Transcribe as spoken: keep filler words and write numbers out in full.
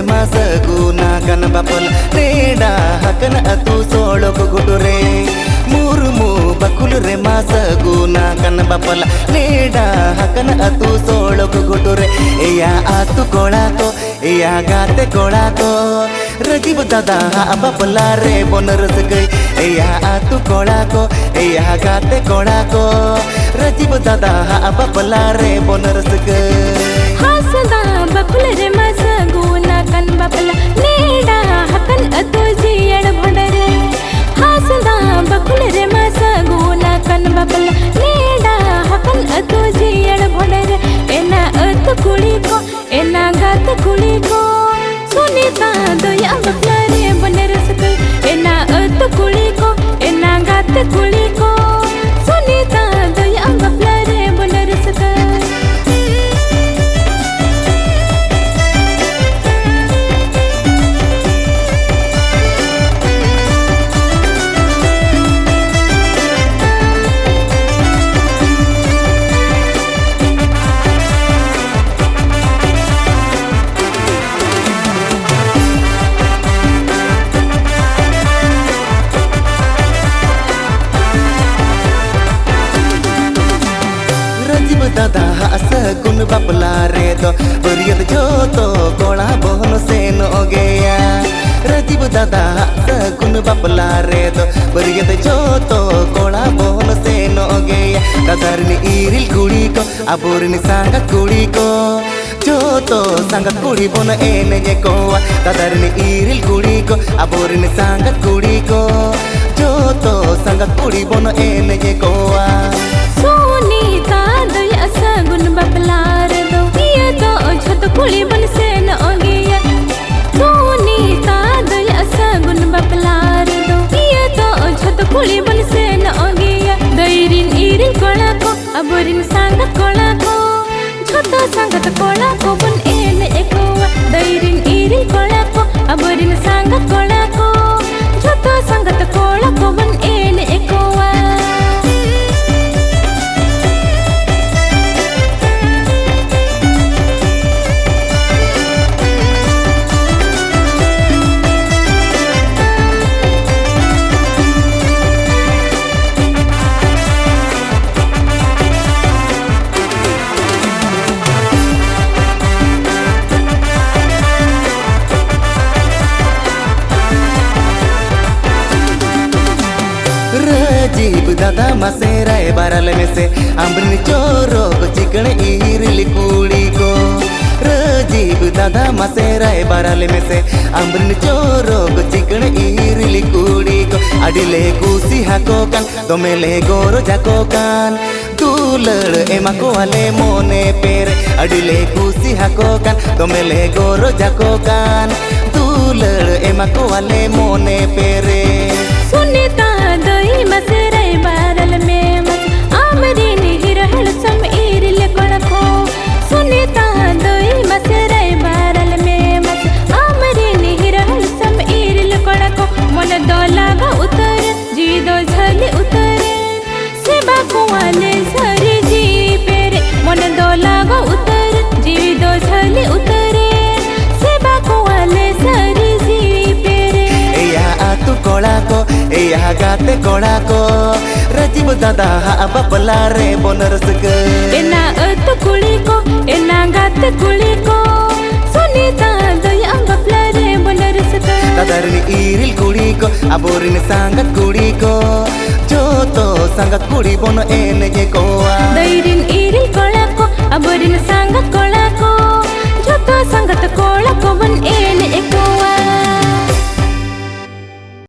ᱢᱟ ᱥᱟᱹᱜᱩᱱ ᱟᱠᱟᱱ ᱵᱟᱯᱞᱟ ᱱᱮᱰᱟ ᱟᱠᱟᱱ ᱟᱹᱛᱩ ᱥᱚᱲᱚᱠ ᱜᱷᱩᱴᱩ ᱨᱮ᱾ ᱢᱩᱨᱢᱩ ᱵᱟᱠᱷᱩᱞ ᱨᱮᱢᱟ ᱥᱟᱹᱜᱩᱱ ᱟᱠᱟᱱ ᱵᱟᱯᱞᱟ ᱱᱮᱰᱟ ᱟᱠᱟᱱ ᱟᱹᱛᱩ ᱥᱚᱲᱚᱠ ᱜᱷᱩᱴᱩ ᱨᱮ᱾ ᱮᱭᱟ ᱟᱹᱛᱩ ᱠᱚᱲᱟ ᱠᱚ, ᱮᱭᱟ ᱜᱟᱛᱮ ᱠᱚᱲᱟ ᱠᱚ, ᱨᱟᱡᱤᱵ ᱫᱟᱫᱟ ᱦᱟᱜ ᱵᱟᱯᱞᱟ ᱨᱮ ᱵᱚᱱ ᱨᱟᱹᱥᱠᱟᱹᱭ᱾ ᱮᱭᱟ ᱟᱹᱛᱩ ᱠᱚᱲᱟ ᱠᱚ, ᱮᱭᱟ ᱜᱟᱛᱮ ᱠᱚᱲᱟ ᱠᱚ, ᱨᱟᱡᱤᱵ ᱫᱟᱫᱟ ᱦᱟᱜ ᱵᱟᱯᱞᱟ ᱨᱮ ᱵᱚᱱ ᱨᱟᱹᱥᱠᱟᱹᱭ᱾ ᱦᱟᱸᱥᱫᱟ ᱵᱟᱯᱞᱟ ᱨᱮᱢᱟ ᱥᱟᱹᱜᱩᱱ ᱟᱠᱟᱱ ᱵᱟᱯᱞᱟ ᱱᱮᱰᱟ ᱟᱠᱟᱱ ᱟᱹᱛᱩ ᱡᱤᱭᱟᱹᱲ ᱵᱷᱚᱸᱰᱟᱨ᱾ ᱦᱟᱸᱥᱫᱟ ᱵᱟᱯᱞᱟ ᱨᱮᱢᱟ ᱥᱟᱹᱜᱩᱱ ᱟᱠᱟᱱ ᱵᱟᱯᱞᱟ ᱱᱮᱰᱟ ᱟᱠᱟᱱ ᱟᱹᱛᱩ ᱡᱤᱭᱟᱹᱲ ᱵᱷᱚᱸᱰᱟᱨ᱾ ᱮᱱᱟ ᱟᱹᱛᱩ ᱠᱩᱲᱤ ᱠᱚ, ᱮᱱᱟ ᱜᱟᱛᱮ ᱠᱩᱲᱤ ᱠᱚ, ᱥᱩᱱᱤᱛᱟ ᱫᱚᱭᱟ ᱵᱟᱯᱞᱟ ᱨᱮ ᱵᱚᱱ ᱨᱟᱹᱥᱠᱟᱹᱭ᱾ ᱮᱱᱟ ᱟᱹᱛᱩ ᱠᱩᱲᱤ ᱠᱚ, ᱮᱱᱟ ᱜᱟᱛᱮ ᱠᱩᱲᱤ ᱠᱚ, ᱥᱩᱱᱤᱛᱟ ᱫᱚᱭᱟ ᱵᱟᱯᱞᱟ ᱨᱮ ᱵᱚᱱ ᱨᱟᱹᱥᱠᱟᱹᱭ᱾ ᱨᱟᱡᱤᱵ ᱫᱟᱫᱟ ᱦᱟᱜ ᱥᱟᱹᱜᱩᱱ ᱵᱟᱯᱞᱟ ᱨᱮᱫᱚ ᱵᱟᱹᱨᱭᱟᱹᱛ ᱡᱚᱛᱚ ᱠᱚᱲᱟ ᱵᱚᱱ ᱥᱮᱱᱚᱜ ᱜᱮᱭᱟ᱾ ᱨᱟᱡᱤᱵ ᱫᱟᱫᱟ ᱦᱟᱜ ᱥᱟᱹᱜᱩᱱ ᱵᱟᱯᱞᱟ ᱨᱮᱫᱚ ᱵᱟᱹᱨᱭᱟᱹᱛ ᱡᱚᱛᱚ ᱠᱚᱲᱟ ᱵᱚᱱ ᱥᱮᱱᱚᱜ ᱜᱮᱭᱟ᱾ ᱫᱟᱫᱟ ᱨᱤᱱ ᱤᱨᱤᱞ ᱠᱩᱲᱤ ᱠᱚ, ᱟᱵᱚᱨᱤᱱ ᱥᱟᱸᱜᱟᱛ ᱠᱩᱲᱤ ᱠᱚ, ᱡᱚᱛᱚ ᱥᱟᱸᱜᱟᱛ ᱠᱩᱲᱤ ᱵᱚᱱ ᱮᱱᱮᱡ ᱟᱠᱚᱣᱟ᱾ ᱫᱟᱫᱟ ᱨᱤᱱ ᱤᱨᱤᱞ ᱠᱩᱲᱤ ᱠᱚ, ᱟᱵᱚᱨᱤᱱ ᱥᱟᱸᱜᱟᱛ ᱠᱩᱲᱤ ᱠᱚ, ᱡᱚᱛᱚ ᱥᱟᱸᱜᱟᱛ ᱠᱩᱲᱤ ᱵᱚᱱ ᱮᱱᱮᱡ ᱟᱠᱚᱣᱟ᱾ ᱥᱩᱱᱤᱛᱟ ᱫᱚᱭᱟ ᱥᱟᱹᱜᱩᱱ ᱵᱟᱯᱞᱟ ᱨᱮᱫᱚ ᱤᱭᱟᱹ ᱫᱚ ᱡᱷᱚᱛᱚ ᱠᱩᱲᱤ ᱵᱚᱱ ᱥᱮᱱᱚᱜ ᱜᱮᱭᱟ᱾ ᱥᱩᱱᱤᱛᱟ ᱫᱚᱭᱟ ᱥᱟᱹᱜᱩᱱ ᱵᱟᱯᱞᱟ ᱨᱮᱫᱚ ᱤᱭᱟᱹ ᱫᱚ ᱡᱷᱚᱛᱚ ᱠᱩᱲᱤ ᱵᱚᱱ ᱥᱮᱱᱚᱜ ᱜᱮᱭᱟ᱾ ᱫᱟᱹᱭ ᱨᱤᱱ ᱤᱨᱤᱞ ᱠᱚᱲᱟ ᱠᱚ, ᱟᱵᱚᱨᱤᱱ ᱥᱟᱸᱜᱟᱛ ᱠᱚᱲᱟ ᱠᱚ, ᱡᱷᱚᱛᱚ ᱥᱟᱸᱜᱟᱛ ᱠᱚᱲᱟ ᱠᱚᱵᱚᱱ ᱮᱱᱮᱡ ᱟᱠᱚᱣᱟ᱾ ᱫᱟᱹᱭ ᱨᱤᱱ ᱤᱨᱤᱞ ᱠᱚᱲᱟ ᱠᱚ, ᱟᱵᱚᱨᱤᱱ ᱥᱟᱸᱜᱟᱛ ᱠᱚᱲᱟ ᱠᱚ, ᱡᱷᱚᱛᱚ ᱥᱟᱸᱜᱟᱛ ᱠᱚᱲᱟ ᱠᱚᱵᱚᱱ ᱮᱱᱮᱡ ᱟᱠᱚᱣᱟ᱾ ᱫᱟᱫᱟ ᱢᱟᱥᱮ ᱨᱟᱭᱵᱟᱨ ᱟᱞᱮ ᱢᱮᱥᱮ, ᱟᱢᱨᱤᱱ ᱪᱚᱨᱚᱠ ᱪᱤᱠᱟᱹᱲ ᱤᱨᱤᱞ ᱠᱩᱲᱤ ᱠᱚ᱾ ᱨᱟᱡᱤᱵ ᱫᱟᱫᱟ ᱢᱟᱥᱮ ᱨᱟᱭᱵᱟᱨ ᱟᱞᱮ ᱢᱮᱥᱮ, ᱟᱢᱨᱤᱱ ᱪᱚᱨᱚᱠ ᱪᱤᱠᱟᱹᱲ ᱤᱨᱤᱞ ᱠᱩᱲᱤ ᱠᱚ᱾ ᱟᱹᱰᱤ ᱞᱮ ᱠᱩᱥᱤ ᱟᱠᱚ ᱠᱟᱱ, ᱫᱚᱢᱮ ᱞᱮ ᱜᱚᱨᱚᱡᱽ ᱟᱠᱚ ᱠᱟᱱ, ᱫᱩᱞᱟᱹᱲ ᱮᱢᱟ ᱠᱚᱣᱟᱞᱮ ᱢᱚᱱᱮ ᱯᱮᱨᱮ᱾ ᱟᱹᱰᱤ ᱞᱮ ᱠᱩᱥᱤ ᱟᱠᱚ ᱠᱟᱱ, ᱫᱚᱢᱮ ᱞᱮ ᱜᱚᱨᱚᱡᱽ ᱟᱠᱚ ᱠᱟᱱ, ᱫᱩᱞᱟᱹᱲ ᱮᱢᱟ ᱠᱚᱣᱟᱞᱮ ᱢᱚᱱᱮ ᱯᱮᱨᱮ᱾ ᱥᱩᱱᱤᱛᱟ ᱫᱟᱹᱭ ᱢᱟᱥᱮ ᱨᱟᱭᱵᱟᱨ ᱟᱞᱮ ᱢᱮ ᱢᱟᱥᱮ, ᱟᱢᱨᱤᱱ ᱦᱤᱨᱳ ᱦᱮᱱᱰᱥᱚᱢ ᱤᱨᱤᱞ ᱠᱚᱲᱟ ᱠᱚ᱾ ᱥᱩᱱᱤᱛᱟ ᱫᱟᱹᱭ ᱢᱟᱥᱮ ᱨᱟᱭᱵᱟᱨ ᱟᱞᱮ ᱢᱮ ᱢᱟᱥᱮ, ᱟᱢᱨᱤᱱ ᱦᱤᱨᱳ ᱦᱮᱱᱰᱥᱚᱢ ᱤᱨᱤᱞ ᱠᱚᱲᱟ ᱠᱚ᱾ ᱢᱚᱱᱮ ᱫᱚ ᱞᱟᱜᱟᱣ ᱩᱛᱟᱹᱨ, ᱡᱤᱣᱤ ᱫᱚ ᱡᱷᱟᱹᱞᱤ ᱩᱛᱟᱹᱨ, ᱥᱮᱵᱟ ᱠᱚᱣᱟᱞᱮ ᱥᱟᱹᱨᱤ ᱡᱤᱣᱤ ᱯᱮᱨᱮ᱾ ᱢᱚᱱᱮ ᱫᱚ ᱞᱟᱜᱟᱣ ᱩᱛᱟᱹᱨ, ᱡᱤᱣᱤ ᱫᱚ ᱡᱷᱟᱹᱞᱤ ᱩᱛᱟᱹᱨ, ᱥᱮᱵᱟ ᱠᱚᱣᱟᱞᱮ ᱥᱟᱹᱨᱤ ᱡᱤᱣᱤ ᱯᱮᱨᱮ᱾ ᱮᱭᱟ ᱟᱹᱛᱩ ᱠᱚᱲᱟ ᱠᱚ, ᱮᱭᱟ ᱜᱟᱛᱮ ᱠᱚᱲᱟ ᱠᱚ, ᱨᱟᱡᱤᱵ ᱫᱟᱫᱟ ᱦᱟᱜ ᱵᱟᱯᱞᱟ ᱨᱮ ᱵᱚᱱ ᱨᱟᱹᱥᱠᱟᱹ᱾ ᱮᱱᱟ ᱟᱹᱛᱩ ᱠᱩᱲᱤ ᱠᱚ, ᱮᱱᱟ ᱜᱟᱛᱮ ᱠᱩᱲᱤ ᱠᱚ, ᱥᱩᱱᱤᱛᱟ ᱫᱟᱹᱭᱟᱜ ᱵᱟᱯᱞᱟ ᱨᱮ ᱵᱚᱱ ᱨᱟᱹᱥᱠᱟᱹ᱾ ᱫᱟᱫᱟ ᱨᱤᱱ ᱤᱨᱤᱞ ᱠᱩᱲᱤ ᱠᱚ, ᱟᱵᱚᱨᱤᱱ ᱥᱟᱸᱜᱟᱛ ᱠᱩᱲᱤ ᱠᱚ, ᱡᱚᱛᱚ ᱥᱟᱸᱜᱟᱛ ᱠᱩᱲᱤ ᱵᱚᱱ ᱮᱱᱮᱡ ᱠᱚᱣᱟ᱾ ᱫᱟᱹᱭ ᱨᱤᱱ ᱤᱨᱤᱞ ᱠᱚᱲᱟ ᱠᱚ, ᱟᱵᱚᱨᱤᱱ ᱥᱟᱸᱜᱟᱛ ᱠᱚᱲᱟ